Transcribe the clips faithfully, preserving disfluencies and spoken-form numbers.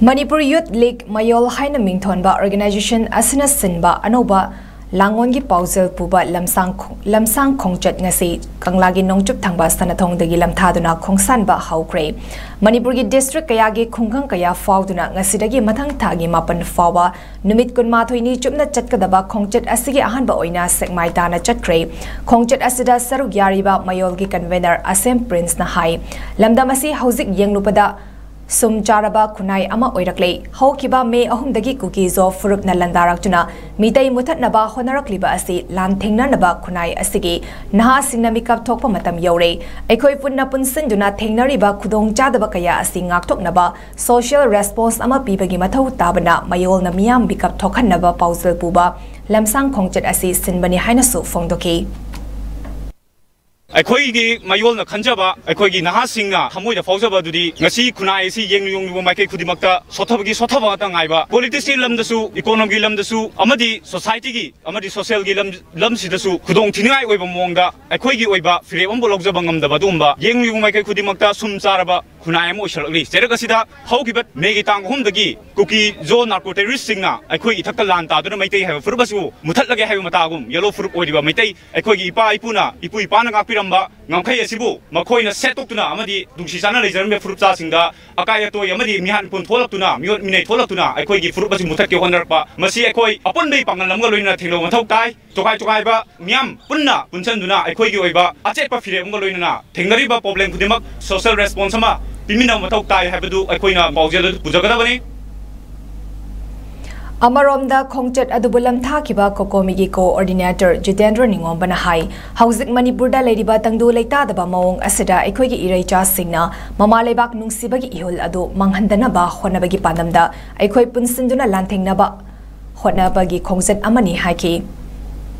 Manipur youth league ꯃꯌꯣꯜ ꯍꯥꯏꯅ ꯃꯤꯡꯊꯣꯟꯕ organisation ꯑꯁꯤꯅ ꯁꯤꯟꯕ ꯑꯅꯧꯕ ꯂꯥꯡꯑꯣꯟꯒꯤ ꯄꯥꯎꯖꯦꯜ ꯄꯨꯕ ꯂꯝꯁꯥꯡ ꯈꯣ-, ꯂꯝꯁꯥꯡ ꯈꯣꯡꯆꯠ ꯉꯁꯤ ꯀꯪꯂꯥꯒꯤ ꯅꯣꯡꯆꯨꯞ ꯊꯪꯕ ꯁꯅꯥꯊꯣꯡꯗꯒꯤ ꯂꯝꯊꯥꯗꯨꯅ ꯈꯣꯡꯁꯥꯟꯕ ꯍꯧꯈ꯭ꯔꯦ꯫ ꯃꯅꯤꯄꯨꯔꯒꯤ ꯗꯤꯁꯇ꯭ꯔꯤꯛ ꯀꯌꯥꯒꯤ ꯈꯨꯡꯒꯪ ꯀꯌꯥ ꯐꯥꯎꯗꯨꯅ ꯉꯁꯤꯗꯒꯤ ꯃꯊꯪ ꯊꯥꯒꯤ ꯃꯥꯄꯟ ꯐꯥꯎꯕ ꯅꯨꯃꯤꯠ ꯀꯨꯟꯃꯥꯊꯣꯏꯅꯤ ꯆꯨꯞꯅ ꯆꯠꯀꯗꯕ ꯈꯣꯡꯆꯠ ꯑꯁꯤꯒꯤ ꯑꯍꯥꯟꯕ ꯑꯣꯏꯅ ꯁꯦꯛꯃꯥꯏ ꯇꯥꯟꯅ ꯆꯠꯈ꯭ꯔꯦ꯫ ꯈꯣꯡꯆꯠ ꯑꯁꯤꯗ ꯁꯔꯨꯛ ꯌꯥꯔꯤꯕ ꯃꯌꯣꯜꯒꯤ ꯀꯟꯚꯦꯅꯔ ꯑꯁꯦꯝ ꯄ꯭ꯔꯤꯟꯁꯅ ꯍꯥꯏ, ꯂꯝꯗꯝ ꯑꯁꯤ ꯍꯧꯖꯤꯛ ꯌꯦꯡꯂꯨꯕꯗ ꯁꯨꯝ ꯆꯥꯔꯕ ꯈꯨꯟꯅꯥꯏ ꯑꯃ ꯑꯣꯏꯔꯛꯂꯦ꯫ ꯍꯧꯈꯤꯕ ꯃꯦ ꯑꯍꯨꯝꯗꯒꯤ ꯀꯨꯀꯤ-ꯖꯣ ꯐꯨꯔꯨꯞꯅ ꯂꯥꯟꯗꯥꯔꯛꯇꯨꯅ ꯃꯤꯇꯩ ꯃꯨꯊꯠꯅꯕ ꯍꯣꯠꯅꯔꯛꯂꯤꯕ ꯑꯁꯤ ꯂꯥꯟꯊꯦꯡꯅꯅꯕ ꯈꯨꯟꯅꯥꯏ ꯑꯁꯤꯒꯤ ꯅꯍꯥꯁꯤꯡꯅ ꯃꯤꯀꯞ ꯊꯣꯛꯄ ꯃꯇꯝ ꯌꯧꯔꯦ꯫ ꯑꯩꯈꯣꯏ ꯄꯨꯟꯅ ꯄꯨꯟꯁꯤꯟꯗꯨꯅ ꯊꯦꯡꯅꯔꯤꯕ ꯈꯨꯗꯣꯡꯆꯥꯗꯕ ꯀꯌꯥ ꯑꯁꯤ ꯉꯥꯛꯊꯣꯛꯅꯕ social response ꯑꯃ ꯄꯤꯕꯒꯤ ꯃꯊꯧ ꯇꯥꯕꯅ ꯃꯌꯣꯜꯅ ꯃꯤꯌꯥꯝ ꯃꯤꯀꯞ ꯊꯣꯛꯍꯟꯅꯕ ꯄꯥꯎꯖꯦꯜ ꯄꯨꯕ ꯂꯝꯁꯥꯡ ꯈꯣꯡꯆꯠ ꯑꯁꯤ ꯁꯤꯟꯕꯅꯤ ꯍꯥꯏꯅꯁꯨ ꯐꯣꯡꯗꯣꯛꯈꯤ꯫ ꯑꯩꯈꯣꯏꯒꯤ ꯃꯌꯣꯜꯅ ꯈꯟꯖꯕ, ꯑꯩꯈꯣꯏꯒꯤ ꯅꯍꯥꯁꯤꯡꯅ ꯊꯃꯣꯏꯗ ꯐꯥꯎꯖꯕ ꯑꯗꯨꯗꯤ ꯉꯁꯤ ꯈꯨꯟꯅꯥꯏ ꯑꯁꯤ ꯌꯦꯡꯂꯨ ꯌꯦꯡꯂꯨꯕ ꯃꯥꯏꯀꯩ ꯈꯨꯗꯤꯡꯃꯛꯇ ꯁꯣꯠꯊꯕꯒꯤ ꯁꯣꯠꯊꯕ ꯉꯥꯛꯇ ꯉꯥꯏꯕ, ꯄꯣꯂꯤꯇꯤꯛꯁꯀꯤ ꯂꯝꯗꯁꯨ, ꯏꯀꯣꯅꯣꯃꯤꯒꯤ ꯂꯝꯗꯁꯨ ꯑꯃꯗꯤ ꯁꯣꯁꯥꯏꯇꯤꯒꯤ ꯑꯃꯗꯤ ꯁꯣꯁꯤꯌꯦꯜꯒꯤ ꯂꯝ, ꯂꯝꯁꯤꯗꯁꯨ ꯈꯨꯗꯣꯡ ꯊꯤꯅꯤꯡꯉꯥꯏ ꯑꯣꯏꯕ ꯃꯑꯣꯡꯗ ꯑꯩꯈꯣꯏꯒꯤ ꯑꯣꯏꯕ ꯐꯤꯔꯦꯞ ꯑꯃꯕꯨ ꯂꯧꯖꯕ ꯉꯝꯗꯕ ꯑꯗꯨꯒꯨꯝꯕ ꯌꯦꯡꯂꯨ ꯌꯦꯡꯂꯨꯕ ꯃꯥꯏꯀꯩ ꯈꯨꯗꯤꯡꯃꯛꯇ ꯁꯨꯝ ꯆꯥꯔꯕ ꯈꯨꯟꯅꯥꯏ ꯑꯃ ꯑꯣꯏꯁꯜꯂꯛꯂꯤ꯫ ꯆꯩꯔꯛ ꯑꯁꯤꯗ ꯍꯧꯈꯤꯕ ꯃꯦꯒꯤ ꯇꯥꯡ ꯑꯍꯨꯝꯗꯒꯤ ꯀꯨꯀꯤ-ꯖꯣ ꯅꯥꯔꯀꯣ ꯇꯦꯔꯣꯔꯤꯁꯁꯤꯡꯅ ꯑꯩꯈꯣꯏꯒꯤ ꯏꯊꯛꯇ ꯂꯥꯟ ꯇꯥꯗꯨꯅ ꯃꯩꯇꯩ ꯍꯥꯏꯕ ꯐꯨꯔꯨꯞ ꯑꯁꯤꯕꯨ ꯃꯨꯊꯠꯂꯒꯦ ꯍꯥꯏꯕ ꯃꯇꯥꯒꯨꯝ ꯌꯦꯂꯣ ꯐꯨꯔꯨꯞ ꯑꯣꯏꯔꯤꯕ ꯃꯩꯇꯩ ꯑꯩꯈꯣꯏꯒꯤ ꯏꯄꯥ ꯏꯄꯨꯅ, ꯏꯄꯨ ꯏꯄꯥꯅ ꯉꯥꯛꯄꯤꯔꯝꯕ ꯉꯝꯈꯩ ꯑꯁꯤꯕꯨ ꯃꯈꯣꯏꯅ ꯁꯦꯠꯇꯣꯛꯇꯨꯅ ꯑꯃꯗꯤ ꯅꯨꯡꯁꯤ ꯆꯥꯟꯅ ꯂꯩꯖꯔꯝꯕ ꯐꯨꯔꯨꯞ ꯆꯥꯁꯤꯡꯗ ꯑꯀꯥꯏ ꯑꯇꯣꯏ ꯑꯃꯗꯤ ꯃꯤꯍꯥꯠ ꯃꯤꯄꯨꯟ ꯊꯣꯛꯂꯛꯇꯨꯅ, ꯃꯤꯑꯣꯠ ꯃꯤꯅꯩ ꯊꯣꯛꯂꯛꯇꯨꯅ ꯑꯩꯈꯣꯏꯒꯤ ꯐꯨꯔꯨꯞ ꯑꯁꯤ ꯃꯨꯊꯠꯀꯦ ꯍꯣꯠꯅꯔꯛꯄ, ꯃꯁꯤ ꯑꯩꯈꯣꯏ ꯑꯄꯨꯟꯕꯒꯤ ꯄꯥꯡꯒꯜ ꯑꯃꯒ ꯂꯣꯏꯅꯅ ꯊꯦꯡꯅꯕ ꯃꯊꯧ ꯇꯥꯏ꯫ ꯇꯣꯈꯥꯏ ꯇꯣꯈꯥꯏꯕ ꯃꯤꯌꯥꯝ ꯄꯨꯟꯅ ꯄꯨꯟꯁꯤꯟꯗꯨꯅ ꯑꯩꯈꯣꯏꯒꯤ ꯑꯣꯏꯕ ꯑꯆꯦꯠꯄ ꯐꯤꯔꯦꯞ ꯑꯃꯒ ꯂꯣꯏꯅꯅ ꯊꯦꯡꯅꯔꯤꯕ ꯄ꯭ꯔꯣꯕ꯭ꯂꯦꯝ ꯈꯨꯗꯤꯡꯃꯛ ꯁꯣꯁꯤꯌꯦꯜ ꯔꯦꯁꯄꯣꯟꯁ ꯑꯃ ꯄꯤꯃꯤꯟꯅꯕ ꯃꯊꯧ ꯇꯥꯏ ꯍꯥꯏꯕꯗꯨ ꯑꯩꯈꯣꯏꯅ ꯄꯥꯎꯖꯦꯜ ꯑꯗꯨ ꯄꯨꯖꯒꯗꯕꯅꯤ꯫ ꯑꯃꯔꯣꯝꯗ ꯈꯣꯡꯆꯠ ꯑꯗꯨꯕꯨ ꯂꯝꯊꯥꯈꯤꯕ ꯀꯣꯀꯣꯃꯤꯒꯤ ꯀꯣꯑꯣꯔꯗꯤꯅꯦꯇꯔ ꯖꯤꯇꯦꯟꯗ꯭ꯔ ꯅꯤꯉꯣꯝꯕꯅ ꯍꯥꯏ, ꯍꯧꯖꯤꯛ ꯃꯅꯤꯄꯨꯔꯗ ꯂꯩꯔꯤꯕ ꯇꯪꯗꯨ ꯂꯩꯇꯥꯗꯕ ꯃꯑꯣꯡ ꯑꯁꯤꯗ ꯑꯩꯈꯣꯏꯒꯤ ꯏꯔꯩꯆꯥꯁꯤꯡꯅ ꯃꯃꯥ ꯂꯩꯕꯥꯛ ꯅꯨꯡꯁꯤꯕꯒꯤ ꯏꯍꯨꯜ ꯑꯗꯨ ꯃꯥꯡꯍꯟꯗꯅꯕ ꯍꯣꯠꯅꯕꯒꯤ ꯄꯥꯟꯗꯝꯗ ꯑꯩꯈꯣꯏ ꯄꯨꯟꯁꯤꯟꯗꯨꯅ ꯂꯥꯟꯊꯦꯡꯅꯕ ꯍꯣꯠꯅꯕꯒꯤ ꯈꯣꯡꯆꯠ ꯑꯃꯅꯤ ꯍꯥꯏꯈꯤ꯫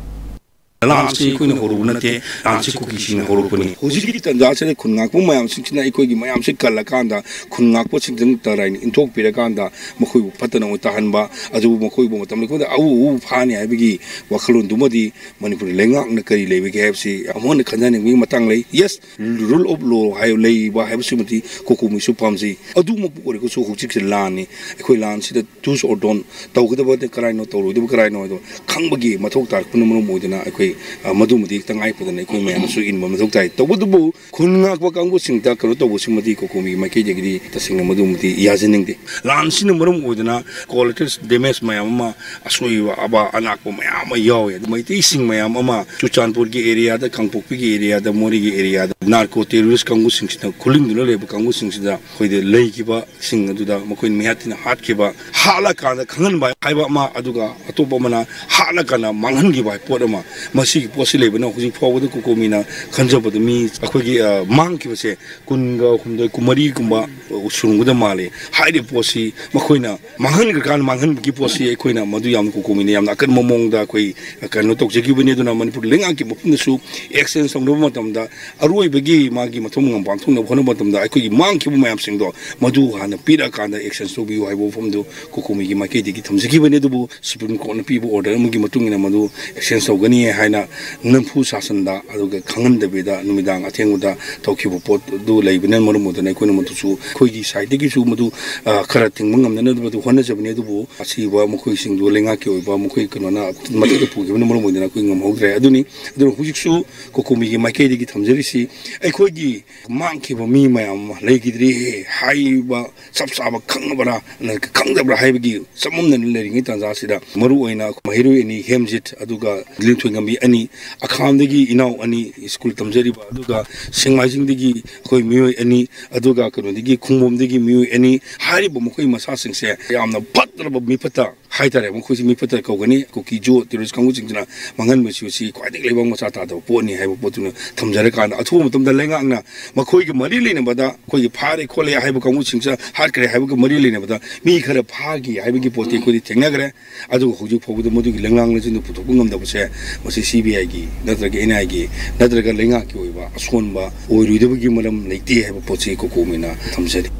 ꯂꯥꯟꯁꯤ ꯑꯩꯈꯣꯏꯅ ꯍꯧꯔꯨꯕ ꯅꯠꯇꯦ, ꯂꯥꯟꯁꯤ ꯀꯨꯀꯤꯁꯤꯡꯅ ꯍꯧꯔꯛꯄꯅꯤ꯫ ꯍꯧꯖꯤꯛꯀꯤ ꯇꯥꯟꯖꯥꯁꯤꯗ ꯈꯨꯟ ꯉꯥꯛꯄ ꯃꯌꯥꯝꯁꯤꯡꯁꯤꯅ ꯑꯩꯈꯣꯏꯒꯤ ꯃꯌꯥꯝꯁꯤ ꯀꯜꯂꯀꯥꯟꯗ, ꯈꯨꯟ ꯉꯥꯛꯄꯁꯤꯡꯁꯤꯅ ꯇꯔꯥꯏꯅ ꯏꯟꯊꯣꯛꯄꯤꯔꯀꯥꯟꯗ, ꯃꯈꯣꯏꯕꯨ ꯐꯠꯇꯅ ꯑꯃꯨꯛ ꯇꯥꯍꯟꯕ, ꯑꯗꯨꯕꯨ ꯃꯈꯣꯏꯕꯨ ꯃꯇꯝ ꯂꯩ ꯑꯩꯈꯣꯏꯗ ꯑꯎ ꯑꯎ ꯐꯥꯅꯤ ꯍꯥꯏꯕꯒꯤ ꯋꯥꯈꯜꯂꯣꯟꯗꯨꯃꯗꯤ ꯃꯅꯤꯄꯨꯔ ꯂꯩꯉꯥꯛꯅ ꯀꯔꯤ ꯂꯩꯕꯒꯦ ꯍꯥꯏꯕꯁꯤ ꯑꯃꯨꯛ ꯍꯟꯅ ꯈꯟꯖꯅꯤꯡꯕꯒꯤ ꯃꯇꯥꯡ ꯂꯩ꯫ Yes, rule of law ꯍꯥꯏꯕ ꯂꯩꯕ ꯍꯥꯏꯕꯁꯤꯃꯗꯤ ꯀꯣꯀꯣꯃꯤꯁꯨ ꯄꯥꯝꯖꯩ꯫ ꯑꯗꯨꯃꯛꯄꯨ ꯑꯣꯏꯔꯒꯁꯨ ꯍꯧꯖꯤꯛꯁꯦ ꯂꯥꯟꯅꯤ꯫ ꯑꯩꯈꯣꯏ ꯂꯥꯟꯁꯤꯗ do's or don't, ꯇꯧꯒꯗꯕꯗꯤ ꯀꯔꯥꯏꯅꯣ, ꯇꯧꯔꯣꯏꯗꯕ ꯀꯔꯥꯏꯅꯣ ꯍꯥꯏꯗꯣ ꯈꯪꯕꯒꯤ ꯃꯊꯧ ꯇꯥꯔꯛꯄꯅ ꯃꯔꯝ ꯑꯣꯏꯗꯅ ꯑꯩꯈꯣꯏ, ꯑ, ꯃꯗꯨꯃꯗꯤ ꯇꯉꯥꯏ ꯐꯗꯅ ꯑꯩꯈꯣꯏ ꯃꯌꯥꯝꯅꯁꯨ ꯏꯟꯕ ꯃꯊꯧ ꯇꯥꯏ꯫ ꯇꯧꯕꯇꯕꯨ ꯈꯨꯟ ꯉꯥꯛꯄ ꯀꯥꯡꯕꯨꯁꯤꯡꯗ ꯀꯩꯅꯣ ꯇꯧꯕꯁꯤꯃꯗꯤ ꯀꯣꯀꯣꯃꯤꯒꯤ ꯃꯥꯏꯀꯩꯗꯒꯤꯗꯤ ꯇꯁꯦꯡꯅ ꯃꯗꯨꯃꯗꯤ ꯌꯥꯖꯅꯤꯡꯗꯦ꯫ ꯂꯥꯟꯁꯤꯅ ꯃꯔꯝ ꯑꯣꯏꯗꯅ collateral damage ꯃꯌꯥꯝ ꯑꯃ, ꯑꯁꯣꯏꯕ ꯑꯕ ꯑꯅꯥꯛꯄ ꯃꯌꯥꯝ ꯑꯃ ꯌꯥꯎꯋꯦ꯫ ꯑꯗꯨ ꯃꯩꯇꯩꯁꯤꯡ ꯃꯌꯥꯝ ꯑꯃ ꯆꯨꯔꯆꯥꯟꯄꯨꯔꯒꯤ area ꯗ, ꯀꯥꯡꯄꯣꯛꯄꯤꯒꯤ area ꯗ, ꯃꯣꯔꯦꯒꯤ area ꯗ narco terrorist ꯀꯥꯡꯕꯨꯁꯤꯡꯁꯤꯅ ꯈꯨꯂꯤꯡꯗꯨꯅ ꯂꯩꯕ ꯀꯥꯡꯕꯨꯁꯤꯡꯁꯤꯗ ꯑꯩꯈꯣꯏꯗ ꯂꯩꯈꯤꯕꯁꯤꯡ ꯑꯗꯨꯗ ꯃꯈꯣꯏꯅ ꯃꯤꯍꯥꯠ ꯊꯤꯅ ꯍꯥꯠꯈꯤꯕ, ꯍꯥꯠꯂꯀꯥꯟꯗ ꯈꯪꯍꯟꯕ ꯍꯥꯏꯕ ꯑꯃ, ꯑꯗꯨꯒ ꯑꯇꯣꯞꯄ ꯑꯃꯅ ꯍꯥꯠꯂꯀꯥꯟꯗ ꯃꯥꯡꯍꯟꯈꯤꯕ ꯍꯥꯏꯕ ꯄꯣꯠ ꯑꯃ, ꯃꯁꯤꯒꯤ ꯄꯣꯠꯁꯤ ꯂꯩꯕꯅ ꯍꯧꯖꯤꯛ ꯐꯥꯎꯕꯗ ꯀꯣꯀꯣꯃꯤꯅ ꯈꯟꯖꯕꯗ ꯃꯤ ꯑꯩꯈꯣꯏꯒꯤ, ꯑ, ꯃꯥꯡꯈꯤꯕꯁꯦ ꯀꯨꯟꯒ ꯍꯨꯝꯗꯣꯏ, ꯀꯨꯟꯃꯔꯤꯒꯨꯝꯕ ꯁꯨꯔꯝꯒꯗꯕ ꯃꯥꯜꯂꯤ꯫ ꯍꯥꯏꯔꯤꯕ ꯄꯣꯠꯁꯤ ꯃꯈꯣꯏꯅ ꯃꯥꯡꯍꯟꯈ꯭ꯔꯀꯥꯟꯗ, ꯃꯥꯡꯍꯟꯕꯒꯤ ꯄꯣꯠꯁꯤ ꯑꯩꯈꯣꯏꯅ ꯃꯗꯨ ꯌꯥꯝꯅ ꯀꯣꯀꯣꯃꯤꯅ ꯌꯥꯝꯅ ꯑꯀꯟꯕ ꯃꯑꯣꯡꯗ ꯑꯩꯈꯣꯏ ꯀꯩꯅꯣ ꯇꯧꯖꯈꯤꯕꯅꯤ꯫ ꯑꯗꯨꯅ ꯃꯅꯤꯄꯨꯔ ꯂꯩꯉꯥꯛꯀꯤ ꯃꯐꯝꯗꯁꯨ action ꯇꯧꯅꯕ ꯃꯇꯝꯗ, ꯑꯔꯣꯏꯕꯒꯤ ꯃꯥꯒꯤ ꯃꯊꯧ ꯃꯉꯝ ꯄꯥꯡꯊꯣꯛꯅꯕ ꯍꯣꯠꯅꯕ ꯃꯇꯝꯗ ꯑꯩꯈꯣꯏꯒꯤ ꯃꯥꯡꯈꯤꯕ ꯃꯌꯥꯝꯁꯤꯡꯗꯣ ꯃꯗꯨ ꯍꯥꯟꯅ ꯄꯤꯔꯛꯑꯀꯥꯟꯗ action ꯇꯧꯕꯤꯌꯨ ꯍꯥꯏꯕ ꯋꯥꯐꯝꯗꯨ ꯀꯣꯀꯣꯃꯤꯒꯤ ꯃꯥꯏꯀꯩꯗꯒꯤ ꯊꯝꯖꯈꯤꯕꯅꯤ꯫ ꯑꯗꯨꯕꯨ Supreme Court ꯅ ꯄꯤꯕ order ꯑꯃꯒꯤ ꯃꯇꯨꯡ ꯏꯟꯅ ꯃꯗꯨ action ꯇꯧꯒꯅꯤ ꯍꯥꯏꯅ ꯅꯝꯐꯨ ꯁꯥꯁꯟꯗ, ꯑꯗꯨꯒ ꯈꯪꯍꯟꯗꯕꯤꯗ ꯅꯨꯃꯤꯗꯥꯡ ꯑꯊꯦꯡꯕꯗ ꯇꯧꯈꯤꯕ ꯄꯣꯠꯇꯨ ꯂꯩꯕꯅ ꯃꯔꯝ ꯑꯣꯏꯗꯨꯅ ꯑꯩꯈꯣꯏꯅ ꯃꯗꯨꯁꯨ ꯑꯩꯈꯣꯏꯒꯤ side ꯗꯒꯤꯁꯨ ꯃꯗꯨ, ꯑ, ꯈꯔ ꯊꯤꯡꯕ ꯉꯝꯅꯅꯕ ꯑꯗꯨ ꯍꯣꯠꯅꯖꯕꯅꯤ꯫ ꯑꯗꯨꯕꯨ ꯑꯁꯤꯕ ꯃꯈꯣꯏꯁꯤꯡꯗꯨ ꯂꯩꯉꯥꯛꯀꯤ ꯑꯣꯏꯕ ꯃꯈꯣꯏ ꯀꯩꯅꯣꯅ ꯃꯊꯛꯇ ꯄꯨꯈꯤꯕꯅ ꯃꯔꯝ ꯑꯣꯏꯗꯨꯅ ꯑꯩꯈꯣꯏ ꯉꯝꯍꯧꯗ꯭ꯔꯦ꯫ ꯑꯗꯨꯅꯤ, ꯑꯗꯨꯅ ꯍꯧꯖꯤꯛꯁꯨ ꯀꯣꯀꯣꯃꯤꯒꯤ ꯃꯥꯏꯀꯩꯗꯒꯤ ꯊꯝꯖꯔꯤꯁꯤ, ꯑꯩꯈꯣꯏꯒꯤ ꯃꯥꯡꯈꯤꯕ ꯃꯤ ꯃꯌꯥꯝ ꯑꯃ ꯂꯩꯈꯤꯗ꯭ꯔꯤ ꯍꯥꯏꯕ ꯆꯞ ꯆꯥꯕ ꯈꯪꯉꯕ꯭ꯔꯥ, ꯈꯪꯗꯕ꯭ꯔꯥ ꯍꯥꯏꯕꯒꯤ ꯆꯃꯝꯅꯅ ꯂꯩꯔꯤꯉꯩ ꯇꯥꯟꯖꯥꯁꯤꯗ, ꯃꯔꯨ ꯑꯣꯏꯅ ꯃꯍꯩꯔꯣꯏ ꯑꯅꯤ, ꯍꯦꯝꯖꯤꯠ ꯑꯗꯨꯒ ꯂꯤꯟꯊꯣꯏꯉꯝꯕꯤ ꯑꯅꯤ, ꯑꯈꯥꯝꯗꯒꯤ ꯏꯅꯥꯎ ꯑꯅꯤ ꯁ꯭ꯀꯨꯜ ꯇꯝꯖꯔꯤꯕ, ꯑꯗꯨꯒ ꯁꯦꯛꯃꯥꯏꯖꯤꯡꯗꯒꯤ ꯑꯩꯈꯣꯏ ꯃꯤꯑꯣꯏ ꯑꯅꯤ, ꯑꯗꯨꯒ ꯀꯩꯅꯣꯗꯒꯤ ꯈꯣꯡꯕꯣꯝꯗꯒꯤ ꯃꯤꯑꯣꯏ ꯑꯅꯤ, ꯍꯥꯏꯔꯤꯕ ꯃꯈꯣꯏ ꯃꯆꯥꯁꯤꯡꯁꯦ ꯌꯥꯝꯅ ꯐꯠꯇ꯭ꯔꯕ ꯃꯤꯐꯠꯇ ꯍꯥꯏꯇꯥꯔꯦ, ꯃꯈꯣꯏꯁꯤ ꯃꯤꯐꯠꯇ ꯀꯧꯒꯅꯤ꯫ ꯀꯨꯀꯤ ꯖꯨ terrorist ꯀꯥꯡꯕꯨꯁꯤꯡꯁꯤꯅ ꯃꯥꯡꯍꯟꯕꯁꯤ ꯁꯤ ꯈ꯭ꯋꯥꯏꯗꯒꯤ ꯂꯩꯕꯥꯛ ꯃꯆꯥ ꯇꯥꯗꯕ ꯄꯣꯠꯅꯤ ꯍꯥꯏꯕ ꯄꯣꯠꯇꯨꯅ ꯊꯝꯖꯔꯀꯥꯟꯗ, ꯑꯊꯨꯕ ꯃꯇꯝꯗ ꯂꯩꯉꯥꯛꯅ ꯃꯈꯣꯏꯒ ꯃꯔꯤ ꯂꯩꯅꯕꯗ, ꯑꯩꯈꯣꯏꯒꯤ ꯐꯥꯔꯦ ꯈꯣꯠꯂꯦ ꯍꯥꯏꯕ ꯀꯥꯡꯕꯨꯁꯤꯡꯁꯦ, ꯍꯥꯠꯈ꯭ꯔꯦ ꯍꯥꯏꯕꯒ ꯃꯔꯤ ꯂꯩꯅꯕꯗ ꯃꯤ ꯈꯔ ꯐꯥꯈꯤ ꯍꯥꯏꯕꯒꯤ ꯄꯣꯠꯇꯤ ꯑꯩꯈꯣꯏꯗꯤ ꯊꯦꯡꯅꯈ꯭ꯔꯦ꯫ ꯑꯗꯨꯒ ꯍꯧꯖꯤꯛ ꯐꯥꯎꯕꯗ ꯃꯗꯨꯒꯤ ꯂꯪꯂꯥꯡ ꯂꯩꯆꯤꯟꯗꯨ ꯄꯨꯊꯣꯛꯄ ꯉꯝꯗꯕꯁꯦ, ꯃꯁꯤ ꯁꯤ ꯕꯤ ꯑꯥꯏꯒꯤ ꯅꯠꯇ꯭ꯔꯒ ꯑꯦꯟ ꯑꯥꯏ ꯑꯦꯒꯤ ꯅꯠꯇ꯭ꯔꯒ ꯂꯩꯉꯥꯛꯀꯤ ꯑꯣꯏꯕ ꯑꯁꯣꯟꯕ ꯑꯣꯏꯔꯣꯏꯗꯕꯒꯤ ꯃꯔꯝ ꯂꯩꯇꯦ ꯍꯥꯏꯕ ꯄꯣꯠꯁꯤ ꯀꯣꯀꯣꯃꯤꯅ ꯊꯝꯖꯔꯤ꯫